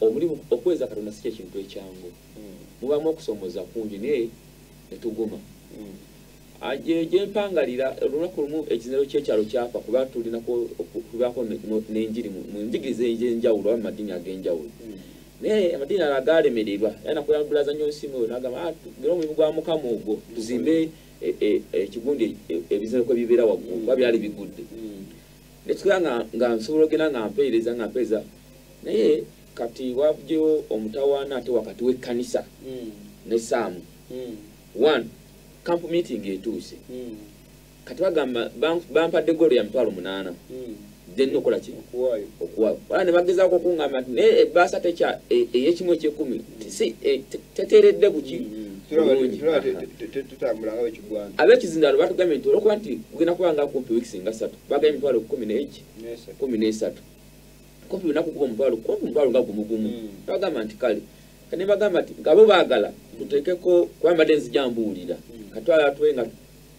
omulimu okuweereza Katonda si kyekintu ekyangu, mubaamu okusomooza kungi naye ne tuguma. Gye mpangalira olunaku lumu ekiziniro ky'ekyalo kyafa kuba tulinako okubaako n'enjiri mu njigiriza ez'enjawulo oba mu madiini ag'enjawulo, naye amadiini ago agaalemererwa era nakuyambulaza nnyo nsimu eyo n'agamba tugere omulimu gwa Mukama ogwo tuzimbe ekigundi ebiziniro kwe bibeera waggulu kuba byali bigudde. Ne tukola nga nsobola ogenda nga mpeereza naye kati wavuddeyo omutawaana ate wakati w'ekkanisa ne Saamu. One camp meeting etuuse, kati bagamba bampadde goolo ya 800,000 then okola ki okuwaayo, wala ne bagezaako okungamba nti naye ebbaasa tekya ey'ekimu ekyekumi si teteeredde buki bulungi. Ab'ekizindalo batugambye nti olwokuba nti kugenda kuba nga kumpi wiikisi nga 3 bagambye 13,000 kumpi lunaku kuba omutwalo kumpi omutwalo nga gumu gumu. Bagamba nti kale ne bagamba nti ngabo baagala tuteekeko kuba mbadde nzija mbuulira katwala tuwe nga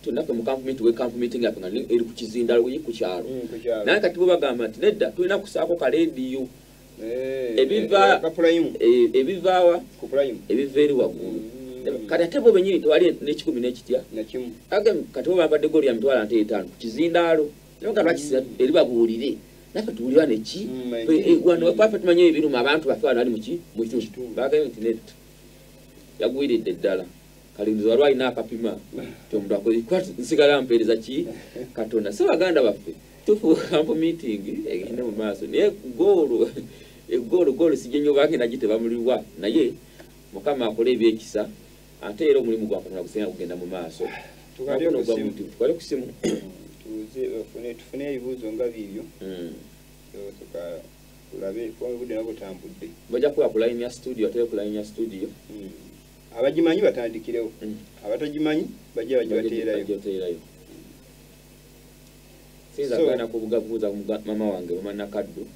tunaffe mu camp meeting we camp meeting yaffe nga eri ku kizindalo ku kyalo, naye kati bo bagamba nti nedda tulina kusaako kalediyo ebivaawa ebiva eri waggulu. Kati ate bo bennyini tewali n'ekikumi n'ekitya kati bo bampadde goolo ya 500,000 ku kizindaalo naye nga lwaki eri babuulire naffe tuwulira neki waffe tumanye ebiruma abantu baffe wano bali muki mukitundu. Bagambye nti nedda yagwiridde ddala kalinzi waliwo alina akapima ti omuntu akoze kuba nsigala mpeereza ki Katonda. Si baganda baffe tufuuka camp meeting egende mu maaso naye goolo goolo sijja nnyo bagenda gitebamuliwa, naye Mukama akole ebyekisa ate era omulimu gwa Katonda gusinga kugenda mu maaso. Tukale ku simu tufune ebibuuzo nga biibyo tulabe kuba obudde nabwo butambudde. Bajja kuba ku line ya studio, ate ku line ya studio abagimanyi batandikirewo, abatagimanyi bajja bagibateerayo. Sinza gana kubugabuza mama wange mama Nakaddu.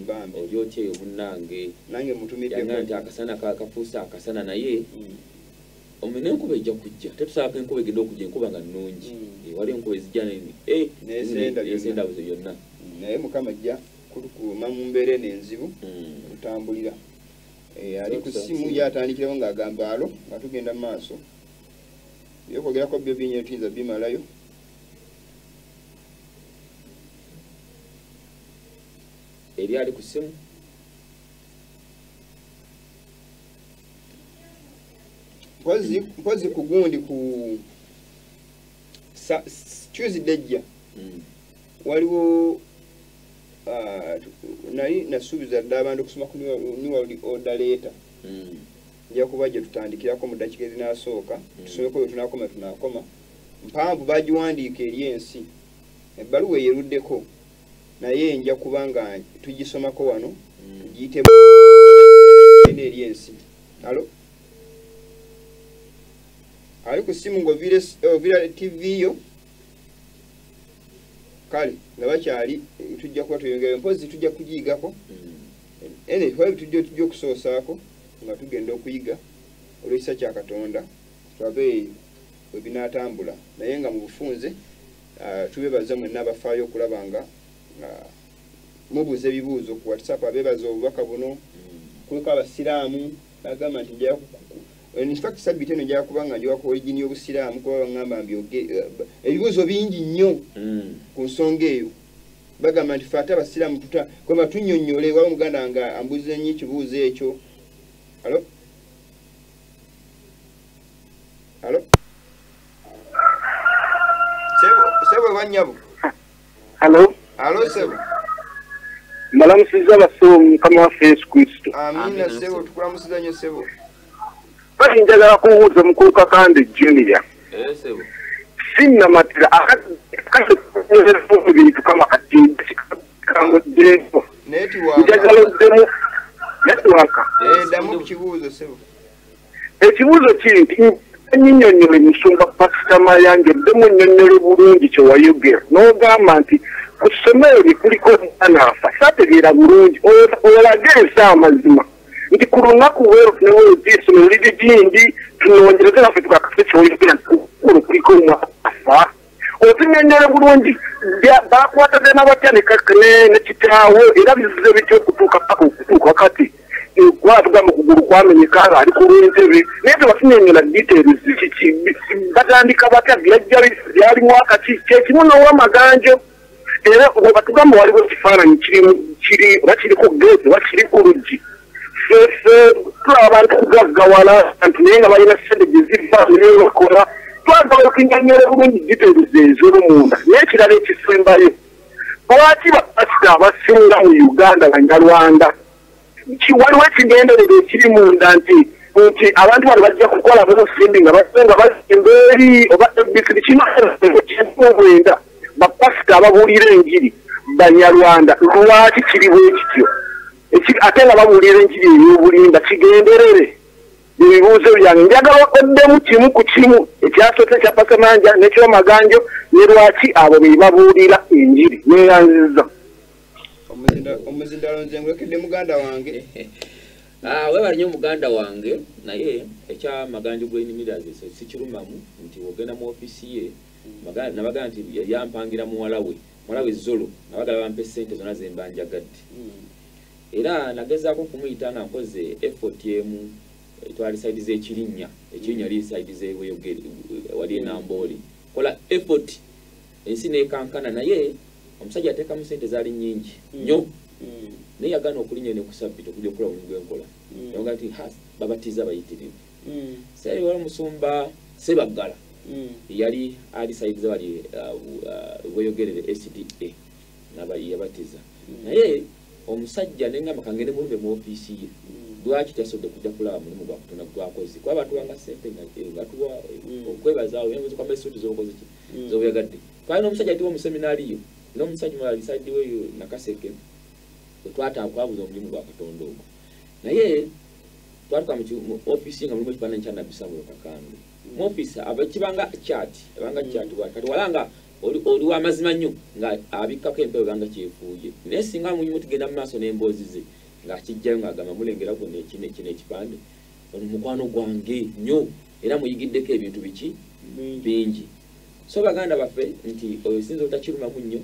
Bambi. Oli otya eyo munnange. Nange mutumiddeko. Yangamba nti akasana kafuuse akasana naye. Omene enkuba ejja kujja. Tetusaako enkuba egenda okujja enkuba nga nnungi. Waliwo enkuba ezijja n'esenda byonna. Naye Mukama ajja kutukuuma mu mbeera eno enzibu tutambulira. Ali ku ssimu yatandikirawo ng'agamba alo nga tugenda mu maaso. Ebyokwogerako byo bingi tuyinza bimalayo. Eri ali ku ssimu. Mpozi ku gundi ku Tuesday ejja. Waliwo nali nasuubiza dda abantu okusoma ku New World Order letter. Nja kuba gye tutandikirako mu ddakiika ezinaasooka, tusomeko bwe tunaakoma tunaakoma. Mpanvu bagiwandiika eri ensi. Ebbaluwa eyeruddeko naye nja kuba nga tugisomako wano tugiyite eri ensi. Alo? Ali ku ssimu ng'oviira TV yo. Kale nga bakyali tujja kuba tweyongerayo mpozi tujja kugiyigako. Ene tujja okusoosaako nga tugenda okuyiga olw'ekisa kya Katonda tulabe bwe binaatambula naye nga mu bufunze tubeebaza mwenna abafaayo okulaba nga mubuuza ebibuuzo ku WhatsApp abeebaza obubaka buno kuliko abasiraamu bagamba nti nja in fact sabbiiti eno nja kuba nga njiwako origin y'obusiraamu kuba baŋŋamba mbyoge ebibuuzo bingi nnyo ku nsonga eyo bagamba nti ffe ate abasiraamu kwema tunnyonnyole waliwo omuganda nga ambuuza nnyo ekibuuzo ekyo. Alo? Alo? Sebo wannyabo. Alo? Alo sebo. Mbalamusiza abasomi Mukama waffe Yesu Kristo. Amina sebo, tukulamusiza nnyo sebo. Bali njagala kubuuza mukulu Kakande Junior. Sebo. Sinnamatira akadde kama kati kangoddeko. Network. Njagala oddemu network. Ddamu ku kibuuzo sebo. Ekibuuzo kiri nti nnyonnyole musumba Pasita Mayanja oddemu nnyonnyole bulungi kye wayogera n'ogamba nti ku ssomero lye kuliko omwana afa saategeera bulungi olage ensi amazima nti ku lunaku ne weeruti essomero liri gindi tunoonyereze naffe tukakase kyoyogera nti kukulu kuliko omwana afa otunnyonnyole bulungi bakwatagana batya ne kitaawe era bizize bitya okutuuka paka okutuuka kati gwatugamba okugulu kwamenyeka nga ali ku lw'entebe naye tebatunnyonnyola details kiki batandika batya byajja byali mwaka ki kyekimu n'owamaganjo era bwe batugamba waliwo ekifaananyi kiri oba kiri ku geeti oba kiri ku luggi ffe tulaba abantu kugaggawala abantu naye nga balina ssente gye ziva naye bakola twagala okunnyonnyola bulungi details ez'olumunda naye ekirala ekisembayo lwaki bapasita abasinga mu Uganda Banyarwanda waliwo ekigendererwa ekiri munda nti abantu bano bajja kukola b'omusimbi nga bazimba eri oba ABCD kino ky'omwenda bapasita ababuulira enjiri Banyarwanda lwaki kiri bwe kityo ate nga babuulira enjiri ey'obulimba kigenderere ebibuuzo byange njagala oddemu kimu ku kimu ekyasoose ekya Pasita Mayanja n'eky'omaganjo ne lwaki abo be babuulira enjiri neeyanziza. Omuzindalo nze ngulekedde muganda wange. Weebale nnyo muganda wange naye ekya Maganjo Grain Millers sikirumamu nti ogenda mu ofiisi ye nabagamba nti yampangira muwala we Zolo nabagala bampe ssente zonna ze mba njagadde. Era nagezaako okumuyita nga nkoze effort emu twali saidi z'ekirinnya ekirinnya liri saidi z'eweyogere wali enambooli kola effort ensi n'ekankana naye omusajja ateekamu ssente zaali nnyingi nnyo naye yagaana okulinnya ne ku sabbiiti okujja okukola omulimu gw'enkola yagamba nti babatiza bayitirivu seeri wali omusumba Sebaggala yali ali saidi zawali weyogerere SDA yabatiza naye omusajja nengamba kangende mulumbe mu ofiisi ye lwaki tasobodde kujja kulaba mulimu gwa Katonda gwakoze kuba batuwanga ssente nga tuwa okwebazaawo kwamba essuuti z'obukozi ki z'obuyagadde twalina n'omusajja atiwa omuseminaaliyo n'omusajja mulala lisaidi weyo Nakaseke twataabuza omulimu gwa Katonda ogwo naye twatuka mu ofiisi nga mulimu ekifaananyi kya Nabbi Samuel Kakande mu ofiisi kibanga chat ebanga chat bwati kati walanga Oli w'amazima nnyo nga abikkako empewo banga kyefuuye. Naye singa munyumu tugenda mu maaso n'emboozi ze ng'akijjayo ng'agamba mulengera guno ekino ekino ekipande ono mukwano gwange nnyo era muyigiddeko ebintu biki bingi. So baganda baffe nti oyo sinza obutakirumamu nnyo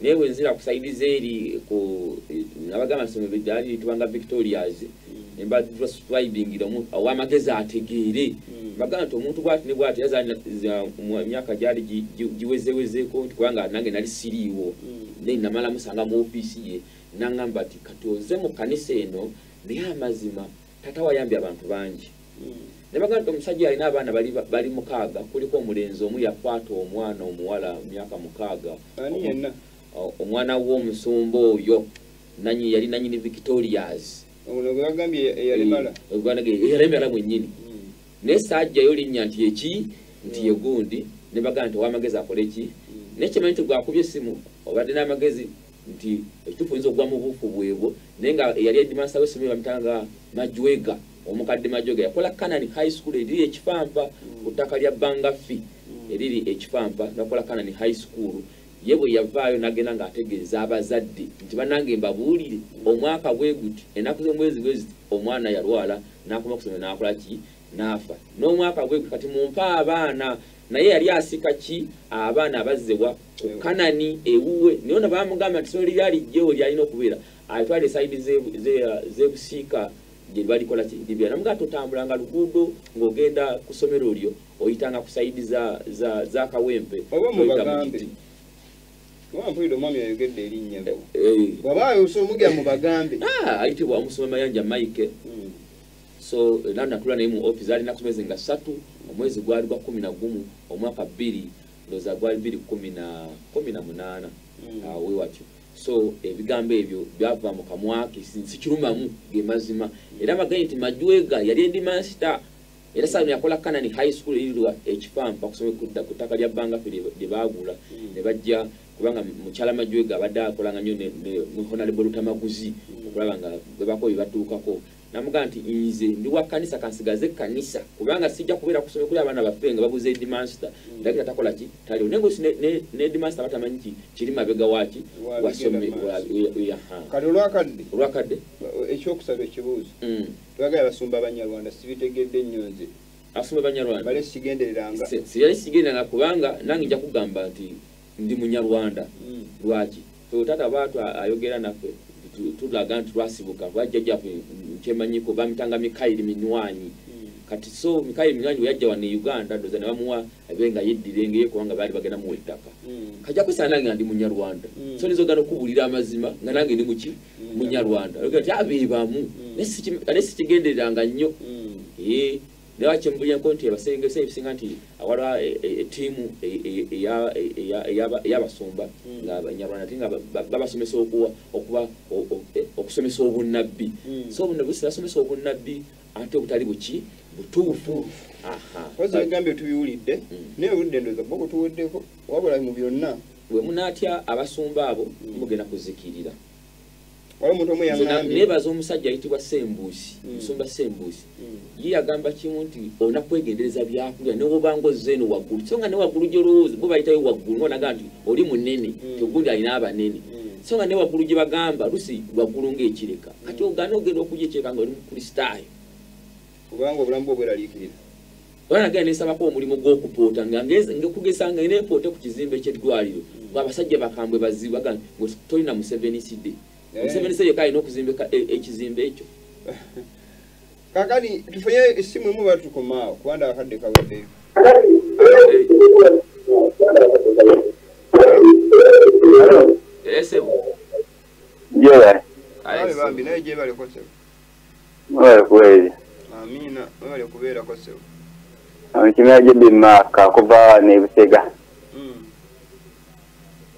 naye bwe nzira ku sayidi z'eri ku nabagamba nsomero lyali litubanga Victorias ne mbadescribingira ow'amagezi ategeere. Bagamba nti omuntu bw'ati ne bw'ati yazaala emyaka gyali giwezewezeeko nti kubanga nange nali siriiwo naye namala musanga mu ofiisi ye n'aŋŋamba nti kati oze mu kkanisa eno naye amazima taata wayambye abantu bangi. Ne bagamba nti omusajja alina abaana bali 6 kuliko omulenzi omu yakwata omwana omuwala myaka 6 Ani yenna? Omwana w'omusumba oyo yali nanyini Victorias. Ono gwe bagambye eyalemala. Eyalemala mwennyini. Naye saajjayo linnya nti eki nti ye gundi ne bagamba nti ow'amagezi akole ki naye kimanyi nti gwakubye essimu obadde n'amagezi nti ekituufu oyinza okugwa mu buufu bwebwo naye nga eyali headmaster w'essomero bamutanga Majwega omukadde Majwega yakola Canaan High School eriri Ekifampa ku ttaka lya Bangafi eriri Ekifampa nakola Canaan High School. Ye bwe yavaayo n'agenda ng'ategeeza abazadde nti bannange mbabuulire omwaka bwe guti ennaku z'omwezi bwe ziti omwana yalwala n'akoma ku ssomero n'akola ki n'afa n'omwaka bwe guti kati mumpe abaana naye yali asika ki abaana abazzebwa ku Kanani ewuwe naye ono baamugamba nti essomero lyali jjewo lyalina okubeera alitwala esayidi z'ebusiika gye balikola ki libeera namugamba totambulanga luguudo ng'ogenda ku ssomero lyo oyitanga ku sayidi za Kawempe Oba oyita mu mubagambe. kiti. Oba mpulira omwami ayogedde erinnya lyo. Bw'aba osomugira mubagambe. Ayitibwa omusoma Mayanja Mike. So era natula naye mu office alina ku mwezi nga 3 omwezi gwali gwa 11 omwaka 2 ndowooza gwali 2018 awo watyo. So ebigambo ebyo byava mu kamwa ke sikirumamu ge mazima era magaye nti Majwega yali headmaster era sano yakola Canaan High School erirwa Ekifampa kusome kudda ku ttaka lya Bangafi lye baagula ne bajja kubanga mukyala Majwega abadde akolanga nnyo ne Honorable Lutamaguzi okulaba nga bwe bako bye batuukako namugamba nti nze ndi wa kkanisa kansigaze ekkanisa kubanga sijja kubeera ku ssomero kuli abaana baffe nga babuze headmaster ndakira takola ki taliwo naye ngosi ne headmaster batamanyi ki kiri mabega waaki Wa wasome bigenda maaso. Kati olwakadde olwakadde ekyokusaba ekibuuzo twagala abasumba Abanyarwanda sibitegedde nnyo nze. Abasumba Abanyarwanda bale sigendereranga. Siyali sigenderanga kubanga nange nja kugamba nti ndi Munyarwanda. Lwaki? So taata baatu ayogera naffe tulaga nti twasibuka lwajjajjaffe nkyemanyiko bamitanga Mikayiri Minywanyi. Kati so Mikayiri Minywanyi bwe yajja wano e Uganda ndowooza ne bamuwa abe nga yeddira engeye kubanga baali bagenda muwa ettaka. Kajja kwesanga nange nga ndi Munyarwanda. So nizogana okubuulira amazima nga nange ndi muki Munyarwanda. Oyogera nti abeebamu naye sikigendereranga nnyo. Naye wakyembulirako nti abasengese ebisinga nti awaliwo ettiimu ey'abasumba nga Abanyarwanda ate nga babasomesa okuba okusomesa obunnabbi. So obunnabbi basomesa obunnabbi ate obutali buki butuufu. Kozi ebigambye tubiwulidde naye obudde ndowooza bwo butuweddeko wabula mu byonna bwe munaatya abasumba abo mugenda kuzikirira. Waliwo omuntu omu yaŋŋambye Neebaza omusajja ayitibwa Sembuusi, musumba Sembuusi. Ye yagamba kimu nti olina kwegendereza byakulya ne bw'oba ng'ozze eno waggulu so nga ne waggulu gy'olowooza bo bayitayo waggulu ng'onaga nti oli munene ogundi alina abanene so nga ne waggulu gye bagamba lusi waggulu ng'ekireka kati ogaana ogenda okulya ekireka nga oli Mukristaayo kubanga obulamu bwo bweraliikirira. Era nagenda nesabako omulimu gw'okupoota nga ngekugesa nga neepoote ku kizimbe ky'eddwaliro ng'abasajja bakambwe bazibu bagamba nti tolina Museveni sidde. Museveni sidde yekka alina okuzimba ekizimbe ekyo. Kaakati tufunye essimu emu batukomaawo kubanga akadde kaweddeyo. Ssebo. Jebale. Kale bambi naye gyebaleko ssebo. Mwebale kuweereza. Amiina mwebale kubeerako ssebo. Nkimira Jebbi Maaka okuva ne Busega.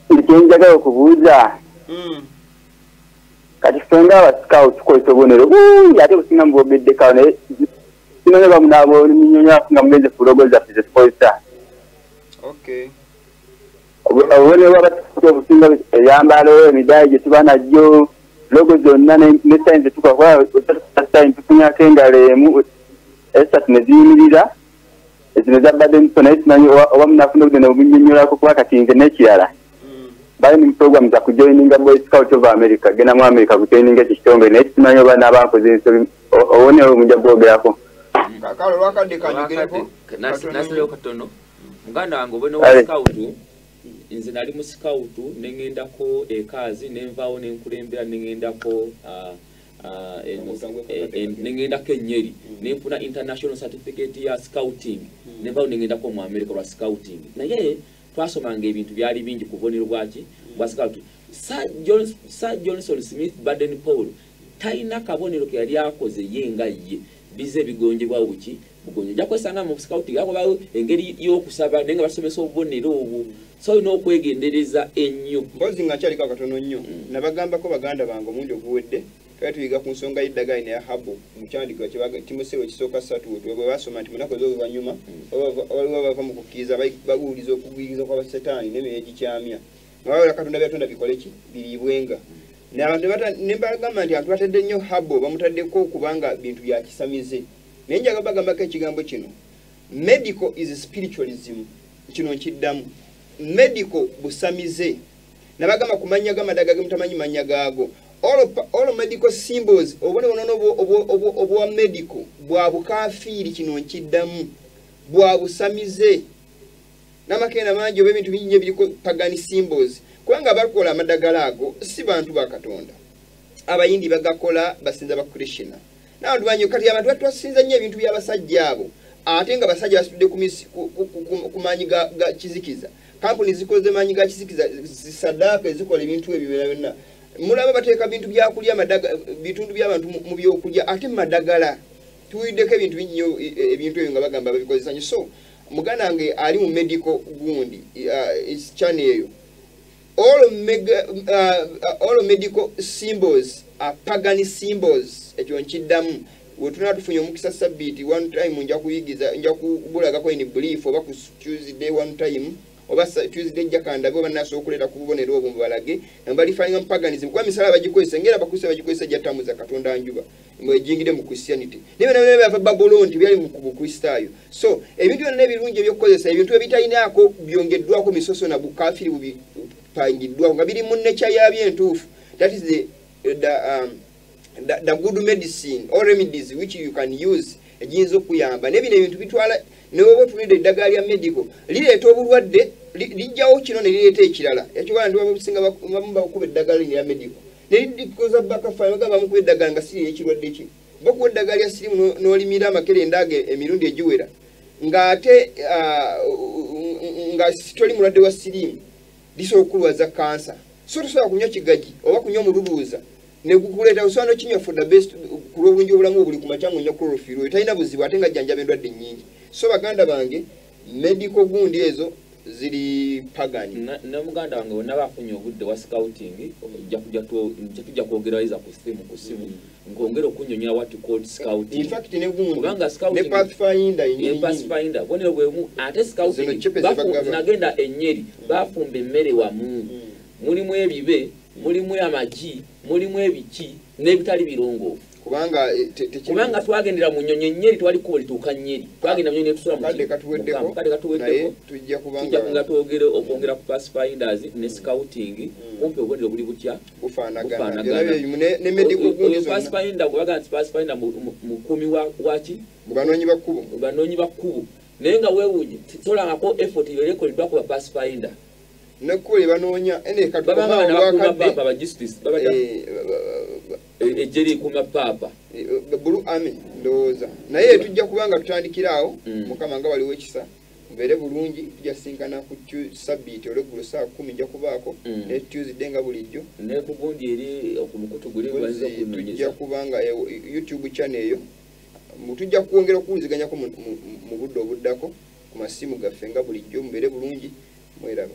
Kye njagala okubuuza kati ffe nga abasikawo tukozesa obubonero bungi ate businga mubwogeddeko awo naye sinonye bamunaabonyonyola nga mugenze ku logo zaffe ze tukozesa. Obubonero bw'abasikawo obusinga ebyambalo, emidaali gye tuba nagyo, logo zonna ne sayini ze tukola kuba sayini tufunyako engalo emu esatu ne ziyimirira. Zino zabadde nto naye simanyi oba munafuna obudde nebunnyonnyolako kuba kati nze n'ekirala. Bali mu program za kujoininga Boy Scout of America, genda mu America kujoininga ekyo kitongole naye simanyi oba n'abankoze ensobi owone olwo mujja kwogerako. Kale olwakadde kanjogereko. Nasireyo katono. Muganda wange obone wa scout, nze nali mu scout ne ŋŋendako ekaazi ne nvaawo ne nkulembera ne ŋŋendako ne ŋŋendako ennyeri ne nfuna international certificate ya scouting ne nvaawo ne ŋŋendako mu America lwa scouting. Naye twasomanga ebintu byali bingi ku bubonero bwaki bwa scout. Sir Johnson Smith Baden Powell talina kabonero ke yali akoze ye nga ye bize bigonjebwawo buki bugonje. Ojja kwesanga mu scouting akobawo engeri y'okusaba naye nga basomesa obubonero obwo, so olina okwegendereza ennyo. Mpozi nga nkyaliko akatono nnyo, nabagambako baganda bange omulundi oguwedde twali tuyiga ku nsonga y'eddagala lino eya Habo mu kyandiikibwa Timoseewo ekisooka 3 bwe basoma nti mu nnaku ez'oluvannyuma waliwo abava mu kukkiriza babuuliza okugwiriza kwa Setaani n'emyoyo egikyamya nga bawera Katonda byatonda bikole ki biriibwenga. Ne mbagamba nti abantu batadde nnyo Habo bamutaddeko kubanga bintu bya kisamize. Naye njagala bagambako ekigambo kino, medical is spiritualism. Kino nkiddamu, medical busamize. Nabagamba ku mannya g'amadagala ge mutamanyi mannya gaago. All medical symbols obubonero obwa medical bwa bukafiiri. Kino nkiddamu, bwa busamize. N'amakeena mangi oba ebintu bingi nnyo ebiriko pagan symbols, kubanga abakola amadagala ago si bantu ba Katonda. Abayindi bagakola basinza ba Krishna n'abantu bangi. Kati abantu batwasinza nnyo ebintu by'abasajja abo, ate nga basajja basitudde ku maanyi ga kizikiza. Kampuni zikoze maanyi ga kizikiza, zisaddaaka ezikola ebintu ebyo byonna byonna. Mulaba bateeka bintu byakulya bitundu by'abantu mu byokulya ate mu madagala. Tuwuliddeko ebintu bingi nnyo ebintu ebyo nga bagamba babikozesa nnyo. So muganda wange ali mu medical gundi channel eyo, all medical symbols are pagan symbols. Ekyo nkiddamu. Wetunaa tufunye omukisa sabbiiti one time nja kuyigiza, nja kubulagako in brief oba ku Tuesday one time oba Tuesday nja kandabe oba naasobola okuleeta ku bubonero obwo mbubalage nga balifaninga mu paganism, kuba emisalaba bagikozesa ng'era Abakristaayo bagikozesa gyatambuza Katonda njuba mwejingire mu Christianity. Naye byonna byava Babulooni, byali mu Bukristaayo. So ebintu byonna ebirungi ebyokukozesa, ebintu ebitalinaako byongeddwako misoso na bukaafiri bubipangiddwako nga biri mu nature yabyo entuufu. That is the good medicine or remedies which you can use egiyinza okuyamba. Naye bino ebintu bitwala newoba otunulidde eddagala lya medical lireeta obulwadde, lijjawo kino ne lireeta ekirala. Ekyokola nti babusinga bamu bakuba eddagala lino erya medical ne likoza bakafa bagamba bamukuba eddagala nga si ekirwadde ki. Bakuwa eddagala lya siriimu n'olimira amakerenda ago emirundi egiwera ng'ate nga toli mulwadde wa siriimu, lisobola okukulwaza kansa. So tosobola kunywa kigagi oba kunywa omululuuza negukuleeta, osobola n'okinywa for the best ku lw'obulungi obulamu obuli ku makya ng'onywa chlorophyll oyo talina buzibu ate nga ajjanjaba endwadde nnyingi. So baganda bange, medical gundi ezo ziri pagan. Ne muganda wange bonna bafunye obudde wa scouting, tujja kwogeraiza ku simu nkwongera okunnyonnyola what you called scouting. In fact ne gundi kubanga scouting ne pathfinder ne pathfinder bonero bwemu ate scouting Zino chepe zebagaba. Nagenda ennyeri bafumba emmere wamu, mulimu ebibe, mulimu amagi, mulimu ebiki n'ebitali birongoofu. Kubanga kubanga twagendera mu nnyonyi ennyeri twali kkubo lituuka nnyeri, twagenda mu nnyonyi ne tusula mu Kadde katuweddeko, kadde katuweddeko. Naye tujja kubanga tujja kunga twogere okwongera ku pathfinders ne scouting. Kumpi obubonero buli butya? Bufaanagana. Bufaanagana. Byonna bye bimu ne medical gundi Oyo zonna. Pathfinder gwe bagamba nti pathfinder mukuumi waki? Banoonyi ba kkubo. Banoonyi ba kkubo. Naye nga weewuunye tolangako effort eyo ekoleddwa ku ba pathfinder. Nekkubo lye banoonya ene babanga bano katukomawo abakuuma olwakadde. paapa ba justice babata ejje likuuma paapa. Blue Army ndowooza. Naye tujja kubanga tutandikira awo. Mukama nga waliwo ekisa mubeere bulungi, tujja sinkana ku sabbiiti olweggulo 10:00 nja kubaako ne Tuesday nga bulijjo. Ne ku gundi eri ku mukutu guli gwanza Tujja okunoonyeza. kubanga YouTube channel eyo tujja kwongera okuwuliziganyako mu budde obuddako ku masimu gaffe nga bulijjo. Mubeere bulungi, mweraba.